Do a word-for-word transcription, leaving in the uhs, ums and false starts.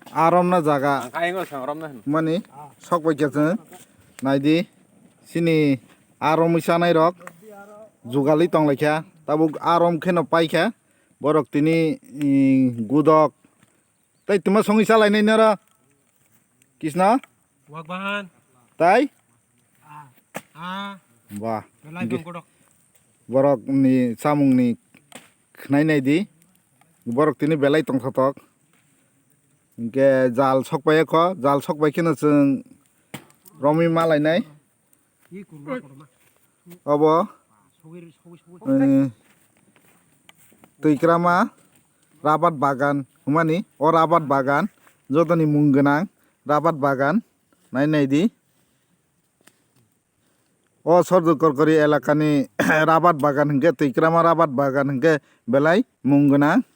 Arom na jaga. Ang kayang o sang rom na hin. Mani, sok bai kya chwng. Naidi, sini arom isa nai rok. Jugali tong lai kya. Tabuk arom kheno pai kya. Borok tini, i, gudok. Tai tuma songi salai nai nara. Kisna? Wak bahan. Tai? Ah. Ah. Wah. Belai Ge- bang kodok. Borok ni samung ni khnai nai di. Borok tini belai tong thotok. Hingke jal sok pai kho, jal sok pai kheno chwng romwi ma lainai. Ih, kurma, kurma. Obo, Sogwi, sogwi, sogwi. eh, twikrama rabat bagan hwnmani, o rabat bagan jotoni mung gwnang rabat bagan nai nai di. O Sordu Korkori elakani rabat bagan hwnkhe, twikrama rabat bagan hwnkhe belai mung gwnang.